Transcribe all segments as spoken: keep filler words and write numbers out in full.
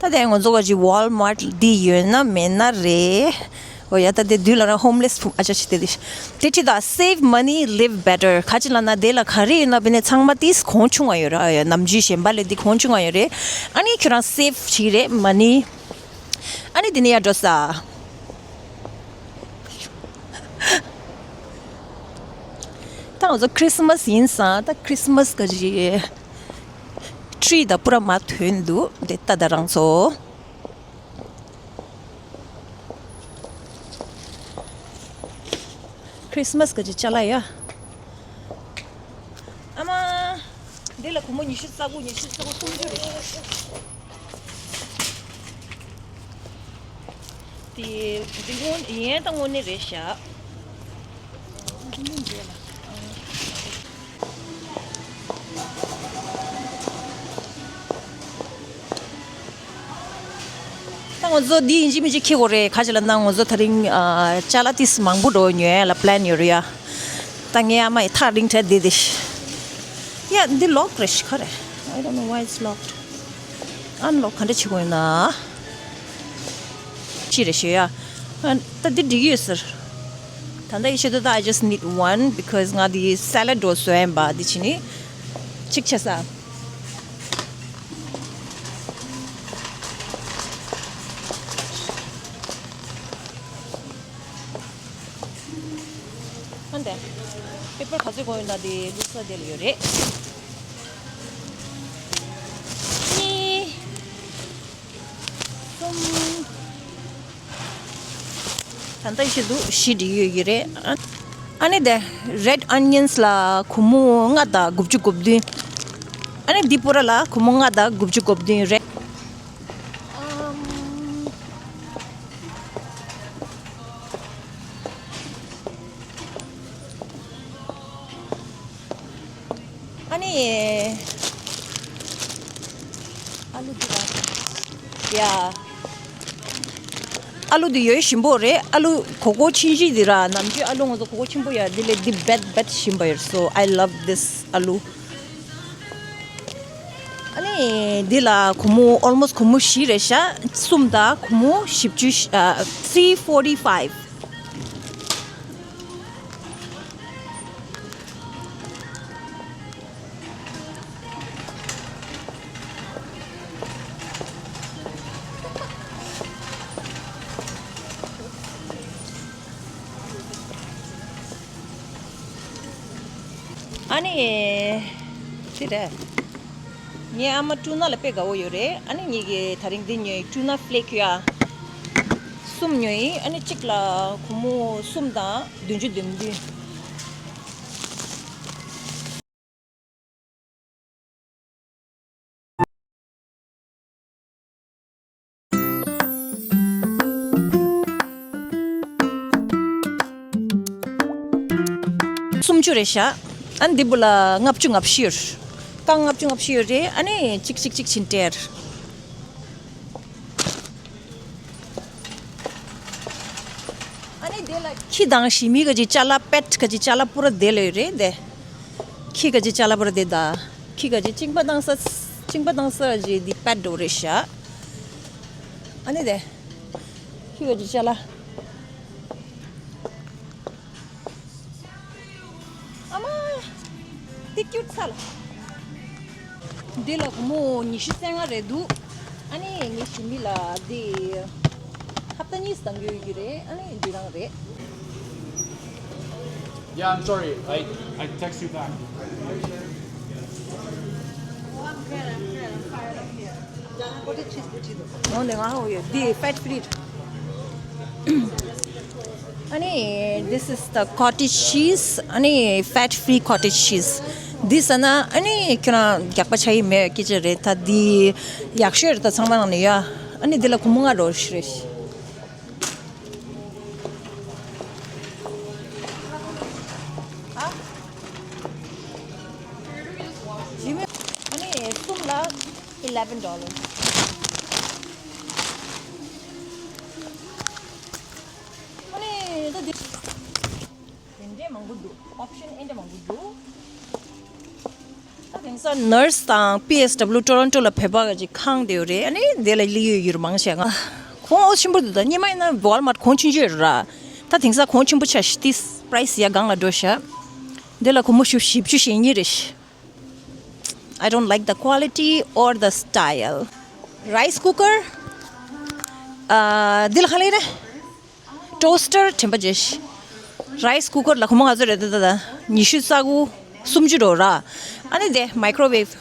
ད་དེ་ང་ཚོ་ག་ཅི་Walmart འདི་ཡོད་ན་མེད་ན་རེད། འོ་ཡ། ད་དེ་དུས་ལ་རང་homeless ཕུ་ཨ་ཅག་ཅིག་དེ་དེ་དེ་ཁྲིད་ད། Save money, live better. ག་ཅི་ལབ་ན་དེ་ལ་ག་རེ་ཡོད་ན་བི་ནས་ཚང་མ་དེ་གོང་ཆུང་བ་ཡོད་ར། ཡ། ནམ་རྒྱུན་གཞན་པ་ལས་དེ་གོང་ཆུང་བ་ཡོད་རེད། ཨ་ནི་ཁྱོད་རང་save བྱེད་རེད་money། ཨ་ནི་དེ་ནས་ཡར་འགྲོ་ས། ད་ང་ཚོ་Christmas ཡིན་ཙང་། ད་Christmas ག་ཅི་tree ད་པུ་ར་མར་ཐོན་འདུག་དེ་ལྟ་ད་རང་ཚོ། Christmas ག་ཅི་ཅ་ལག་ཡ། ཨ་མ། འདི་ལ་སྒོར་མོ་ཉི་ཤུ་རྩ་དགུ། ཉི་ཤུ་རྩ་དགུ་སུམ་ཅུ་རེད་ཤག་དེ་འདི་དངོས་ཡན་ད་དངོས་གནས་རེད་ཤག་ད་ང་ཚོ་འདི་ཡིན་གཅིག་མིན་གཅིག་འཁྱེར་དགོས་རེད། ག་ཅི་ལབ་ན་ང་ཚོ་ད་རིང་ཨ་ཅ་ལག་ཏིས་མང་པོ་འགྲོ་ཉོ་ཡ་ལ་plan ཡོད་རེད་ཡ། ད་ངའི་ཨ་མ་ཡི་ཐག་རིང་དྲགས་བསྡད་དེ། ཡ། འདི་lock རེད་ཤག་ག་རེ། I don't know why it's locked. Unlock ག་འདྲ་བྱེད་དགོས་ཡིན་ན། ཅི་རེད་ཞུ་ཡ། ཨ། ད་འདི་འགྲིག་ཡོད་ཟེར། ད་ལྟ་ཡི་ཆེད་དུ་ད་I just need one because ང་འདི་salad འགྲོ་བཟོ་ཡིན་པ། འདི་བྱས་ནས་གཅིག་བྱས་ས། ཨ་འདི་པེ་པར་ག་ཚོད་དགོས་ཡོད་ན་དེ་བླུགས་ས་དེ་ལ་ཡོད་རེད། གཉིས། གསུམ། ད་ལྟ་ཤི་འདུག་བཞི་འགྲིག་ཡོད་ཀྱི་རེད། ཨ་ཨ་ནི་དེ་red onions ལ་སྒོར་མོ་ལྔ་དང་དགུ་བཅུ་གོ་བདུན། ཨ་ནི་འདི་པུ་ར་ལ་སྒོར་མོ་ལྔ་དང་དགུ་བཅུ་གོ་བདུན་རེད། ཨམ། ཨ་ནི། ཨ་ལུ་འདི་ར། ཡ། ཨ་ལུ་འདི་ཡོད་ཞིམ་པོ་རེད། ཨ་ལུ་གོ་གོ་ཆིན་ཤི་འདི་ར། ནམ་རྒྱུན་ཨ་ལུ་ང་ཚོ་གོ་གོ་ཆེན་པོ་ཡ། འདི་ལས་འདི་རྦད་རྦད་ཞིམ་པ་ཡོད། So I love this ཨ་ལུ། ཨ་ནི་འདི་ལ་སྒོར་མོ་almost སྒོར་མོ་བཞི་རེད་ཤག་གསུམ་དང་སྒོར་མོ་བཞི་བཅུ། ཨ། three forty five། ཨ་ནི། དེ་རེད། ངའི་ཨ་མ་ཊུ་ན་ལ་དཔེ་དགའ་བོ་ཡོད་རེད། ཨ་ནི་ངེད་ཀྱིས་ད་རིང་འདི་ཉོས། ཊུ་ན་ཕི་ལེ་ཀི་ཡ། གསུམ་ཉོས་ཡིན། ཨ་ནི་གཅིག་ལ་སྒོར་མོ་གསུམ་དང་བདུན་ཅུ་དོན་བདུན། སུམ་ཅུ་རེད་ཤག་ཨ་ནི་འདི་བུ་ལ་ལྔ་བཅུ་ང་བཞི་ཡོད། རྐང་ལྔ་བཅུ་ང་བཞི་ཡོད་རེད། ཨ་ནི་གཅིག་གཅིག་གཅིག་བྱིན་སྤྲད། ཨ་ནི་དེ་ལ་ཁྱི་དང་ཞི་མི་ག་ཅི་ཅ་ལག་པེ་ཊི་ག་ཅི་ཅ་ལག་པུ་ར་དེ་ལ་ཡོད་རེད་དེ། ཁྱི་ག་ཅི་ཅ་ལག་པུ་ར་དེ་ད། ཁྱི་ག་ཅི་གཅིན་པ་བཏང་ས། གཅིན་པ་བཏང་ས་ཅི་འདི་པེ་ཊི་འགྲོ་རེད་ཤག་ཨ་ནི་དེ། ཁྱི་ག་ཅི་ཅ་ལག་ཨ་མ། འདི་ཀིའུ་ཊི་ས་ལ། འདི་ལ་སྒོར་མོ་ཉི་ཤུ་རྩ་ལྔ་རེད་འདུག་ཨ་ནི་ངའི་ཞི་མི་ལ་འདི་ཧབ་ཏ་གཉིས་གཏང་རྒྱུ་ཡོད་ཀྱི་རེད། ཨ་ནི་འདི་རང་རེད། Yeah, I'm sorry. I I text you back. འོ་ནས་ང་ཧོ་ཡོད། འདི་ཕེ་ཊི་ཕི་རི། ཨ་ནི། This is the cottage cheese. ཨ་ནི། Fat free cottage cheese. འདི་ཟ་ན་ཨ་ནི་ཁྱོད་རང་རྒྱགས་པ་ཆགས་ཀྱི་མེད་སྐད་ཆ་རེད། ད་འདི་ཡག་ཤོས་རེད། ད་ཚང་མ་ནང་ནས་ཡ། ཨ་ནི་འདི་ལ་སྒོར་མོ་ལྔ་འགྲོ་ཤི་རེད། ཨ། ཨ་ནི་གསུམ་ལ་eleven dollars. ཨ་ནི་ད་འདི། དེ་འདྲའི་མང་པོ་འདུག་ཨོབ་ཤན་ཨེ་འདྲ་མང་པོ་འདུག་ད་ དེང་སང་ནར་སི་དང་པི་ཨེས་ཌབ་ལུ་ཊོ་རོན་ཊོ་ལ་བོད་པ་གི་ཁང་དེ་ཡོད་རེད། ཨ་ནི་དེ་ལ་སླེབས་ཡོད་ཡུལ་མང་ཆེ་ང་། གོང་ཨོ་ཆེན་པོ་འདུག་ད་སྔོན་མ་ཡིན་ན་ཝལ་མར་གོང་ཆུང་ཆུང་ཡོད་ར། ད་དེང་སང་གོང་ཆེན་པོ་ཆགས་ཤག་ཏིས་པ་རའི་སི་ཡ་སྒང་ལ་འགྲོ་ཤག་དེ་ལ་སྒོར་མོ་བཞི་བཅུ་ཞེ་གཉིས་རེད་ཤག I don't like the quality or the style. Rice cooker, uh, འདི་ལ་ག་རེ་རེད། ཊོ་སི་ཊར་དྲན་པ་བརྗེད་ཤག་རའི་སི་ཀུ་ཀར་ལ་སྒོར་མོ་ག་ཚོད་རེད་ད་ད་ད། ཉི་ཤུ་རྩ་དགུ་སུམ་ཅུ་འགྲོ་ར། ཨ་ནི་དེ་མའི་ཀྲོ་ཝེབ།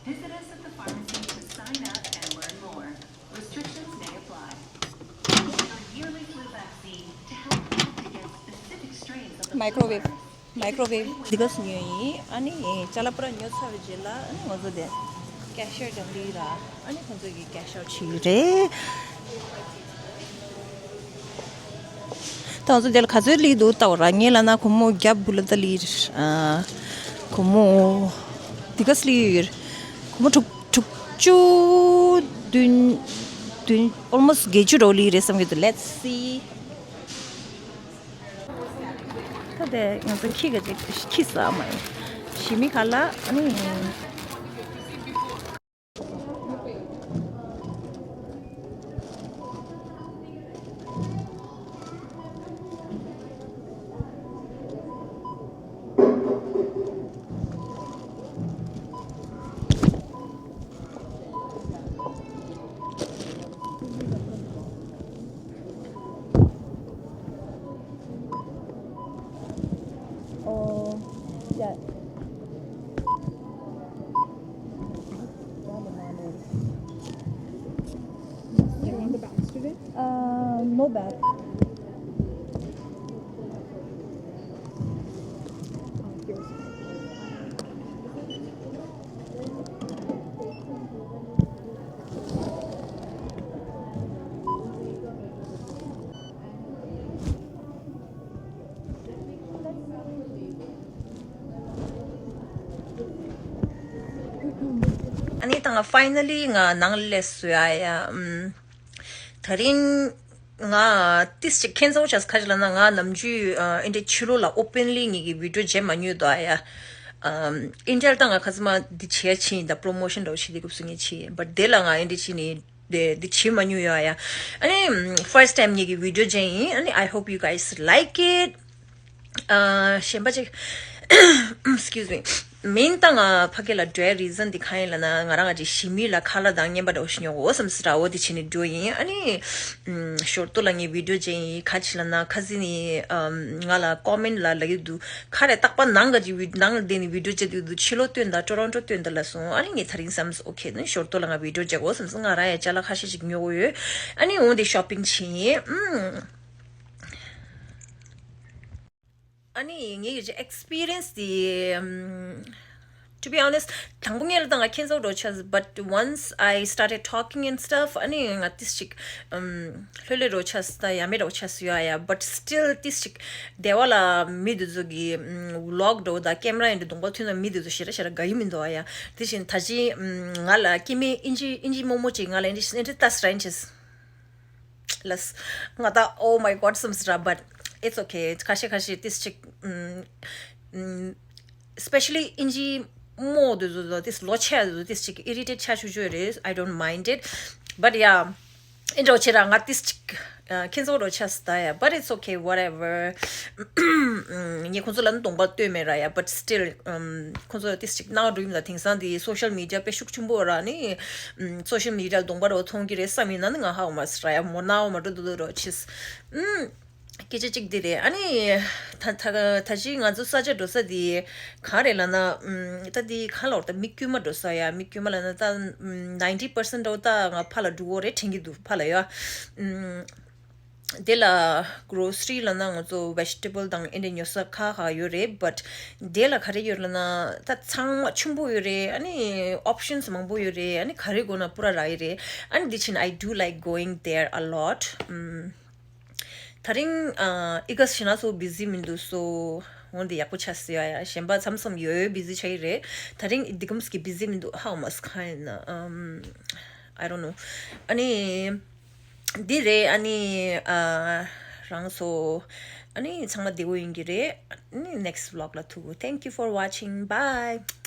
Visit us at the pharmacy to sign up and learn more. Restrictions may apply. Take your yearly flu vaccine to help protect against specific strains of the flu virus. མའི་ཀྲོ་ཝེབ། མའི་ཀྲོ་ཝེབ་འདི་ག་ཉོས་ཡིན། ཨ་ནི་ཅ་ལག་པུ་ར་ཉོ་ཚར་བའི་རྗེས་ལ་ཨ་ནི་ང་ཚོ་དེ་ཀེ་ཤི་ཡར་དང་འདི་ར། ཨ་ནི་ཁོང་ཚོ་གི་ཀེ་ཤི་ཡར་ཕྱིན་རེད། ད་ང་ཚོ་དེ་ལ་ག་ཚོད་སླེབས་འདུག་ལྟ་བ་ར། ངས་ལབ་ན་སྒོར་མོ་བརྒྱ་དགུ་ལ་ད་སླེབས་རེད། ཨ། སྒོར་མོ་འདི་ག་སླེབས་ཡོད་རེད། སྒོར་མོ་དྲུག་དྲུག་ཅུ་བདུན་བདུན་almost བརྒྱད་ཅུ་འགྲོ་སླེབས་རེད་བསམ་གྱི་འདུག Let's see. ད་དེ་ང་ཚོ་ཁྱི་ག་ཅིག་ཁྱི་ཟ་མ་ཡིན། ཞི་མི་ག་ལ་ཨ་ནི། Oh, yeah. You want the bags today? Uh, no bag. ཨ་ནི་ད་ང་finally ང་ནང་སླེབས་སོང་ཡ། ཡ། ཨམ། ད་རིང་ང་ཏིས་ཅིག་ཁྱད་མཚར་པོ་ཆགས་སོང་། ག་རེ་ལབ་ན་ང་ནམ་རྒྱུན་ཨ་འདི་འདྲའི་ཕྱི་ལོགས་ལ་openly ངེད་ཀྱི་video བྱེད་མ་མྱོང་དོ་ཡ། ཨམ། འདི་འདྲ་ད་ང་ཁ་སང་མ་འདི་བྱེད་ཡ་ཕྱིན་ཡིན། ད་promotion འདྲ་བོ་བྱེད་དུས་སྐབས་སུ་ངས་ཕྱིན་ཡིན། but དེ་ལ་ང་འདི་འདྲ་བྱས་ནས་དེ་འདི་བྱེད་མ་མྱོང་ཡོད་ཡ། ཨ་ནི་first time ངེད་ཀྱི་video བྱེད་ཡིན། ཨ་ནི་I hope you guys like it. ཨ། གཞན་པ་ཅིག excuse me. མིན་ད་ང་ཕ་གི་ལ་འགྲོའི་reason འདི་གང་ཡིན་ལབ་ན། ང་རང་ང་ཅིག་ཞི་མི་ལ་ཁ་ལག་དང་རྔན་པ་འདྲ་བོ་ཞིག་ཉོ་དགོས་བསམ་སོང་ར། འོ་དེ་བྱས་ནས་འགྲོ་ཡིན། ཨ་ནི་ཞོར་དུ་ལ་ངས་video བྱེད་ཡིན། ག་ཅི་ལབ་ན་ཁ་སང་ནས་ང་ལ་comment ལ་ལབ་ཀྱི་འདུག་ག་རེ་རྟག་པར་ནང་ག་ཅིག་ནང་ལ་བསྡད་ནས་video བྱེད་དུས་འདུག་ཕྱི་ལོགས་སྟོན་དང་Toronto སྟོན་དང་ལབ་སོང་། ཨ་ནི་ངས་ད་རིང་བསམ་སོང་okay ནི་ཞོར་དུ་ལ་ང་video བྱེད་དགོས་བསམ་སོང་། ང་རང་ཡང་ཅ་ལག་ཁ་ཤས་ཤིག་ཉོ་དགོས་ཡོད། ཨ་ནི་འོ་དེ་shopping བྱེད་ཡིན། ཨུམ། ཨ་ནི་ངའི་གི་experience དེ། ཨམ། To be honest དང་པོ་ངས་ལ་དང་ང་ཁྱེད་ཚོ་འགྲོ་ཆ། but once I started talking and stuff ཨ་ནི་ང་ཏིས་ཅིག་ཨམ། ལྷོད་ལྷོད་འགྲོ་ཆ་ད་ཡ་མེད་འགྲོ་ཆ་སུ་ཡ་ཡ། but still ཏིས་ཅིག་སྡེ་བ་ལ་མི་དེ་ཚོ་གི་ཨམ། vlog འགྲོ་ད་camera ཡིན་དུ་གདོང་པ་ཐོན་ན་མི་དེ་ཚོ་ཞེ་དྲག་ཞེ་དྲག་དགའ་ཡི་མི་འདུག་ཨ་ཡ། དེ་བཞིན་ད་ཅི་ཨམ། ང་ལ་སྐྱེ་དམན་ཨིན་ཇི་ཨིན་ཇི་རྨོ་མོ་ཅིག་ང་ལ་ཨིན་ཇི་ཨིན་ཇི་ལྟ་སི་ར་ཨིན་ཇི། ལས། ང་ད་oh my god བསམ་སོང་ར། but it's okay. ཁ་ཤས་ཁ་ཤས་ཏིས་ཅིག་ཨམ། ཨམ། especially ཨིན་ཇི་རྨོ་དེ་ཚོ་ཏིས་ལོ་ཆེ་དེ་ཚོ་ཏིས་ཅིག་irritate ཆགས་ཆོག་ཆོག་རེད། I don't mind it. But yeah འདྲ་བོ་ཆེ་ར་ང་ཏིས་ཅིག་ཨ། ཁྱེད་ཚོ་འགྲོ་ཆ་སི་ད་ཡ། but it's okay whatever. ངས་ཁོང་ཚོ་ལ་ནི་གདོང་པ་སྟོན་མེད་ར་ཡ། but still ཁོང་ཚོ་ཏིས་ཅིག་ནང་འགྲོ་ཡིན་ལ། དེང་སང་དེ་social media དཔེ་ཤུགས་ཆེན་པོ་ར་ནི་social media ལ་གདོང་པ་ར་མཐོང་གི་རེད་བསམ་ཡིན་ན་ནི་ང་ཧ་གོ་མ་སི་ར་ཡ། མོ་ན་འོ་མ་འགྲོ་འདུག་འདུག་རོ་ཆིས། ཨུམ། སྐད་ཆ་གཅིག་འདི་རེད། ཨ་ནི་ད་ད་ད་ཅི་ང་ཚོ་ས་ཆ་འགྲོ་ས་དེ་ག་རེད་ལབ་ན། ཨུམ། ད་དེ་ག་ལབ་དགོས་རེད། ད་མི་དཀྱུས་མ་འགྲོ་ས་ཡ། མི་དཀྱུས་མ་ལབ་ན་ད་ཨུམ། ninety percent འདྲ་བོ་ད་ང་ཕར་ལ་འགྲོ་གི་ཡོད་རེད་དྲན་གྱི་འདུག་ཕར་ལ་ཡ། ཨུམ། དེ་ལ་grocery ལབ་ན་ང་ཚོ་vegetable དང་ཨེ་འདྲ་ཉོ་ས་ཁག་ཁག་ཡོད་རེད། but དེ་ལ་ག་རེ་ཡོད་ལབ་ན་ད་ཚང་མ་ཆེན་པོ་ཡོད་རེད། ཨ་ནི་options མང་པོ་ཡོད་རེད། ཨ་ནི་ག་རེ་དགོས་ན་པུ་ར་རག་གི་རེད། ཨ་ནི་དེ་བྱས་ན་I do like going there a lot. ཨུམ། ད་རིང་ཨ། ཨི་ག་ཞེ་ན་ཚོ་busy མི་འདུག་སོ། འོན་ཏེ་ཡག་པོ་ཆགས་སྲིད་ཡ་ཡ། གཞན་པ་མཚམས་མཚམས་ཡོད་ཡོད་busy ཆགས་ཀྱི་རེད། ད་རིང་འདི་གམ་གི་busy མི་འདུག་ཧ་མ་སི་ཁ་ཡིན་ན། ཨམ། I don't know. ཨ་ནི། འདི་རེད། ཨ་ནི། ཨ། རང་ཚོ། ཨ་ནི་ཚང་མ་བདེ་པོ་ཡིན་གྱི་རེད། ཨ་ནི་next vlog ལ་ཐུག Thank you for watching. Bye.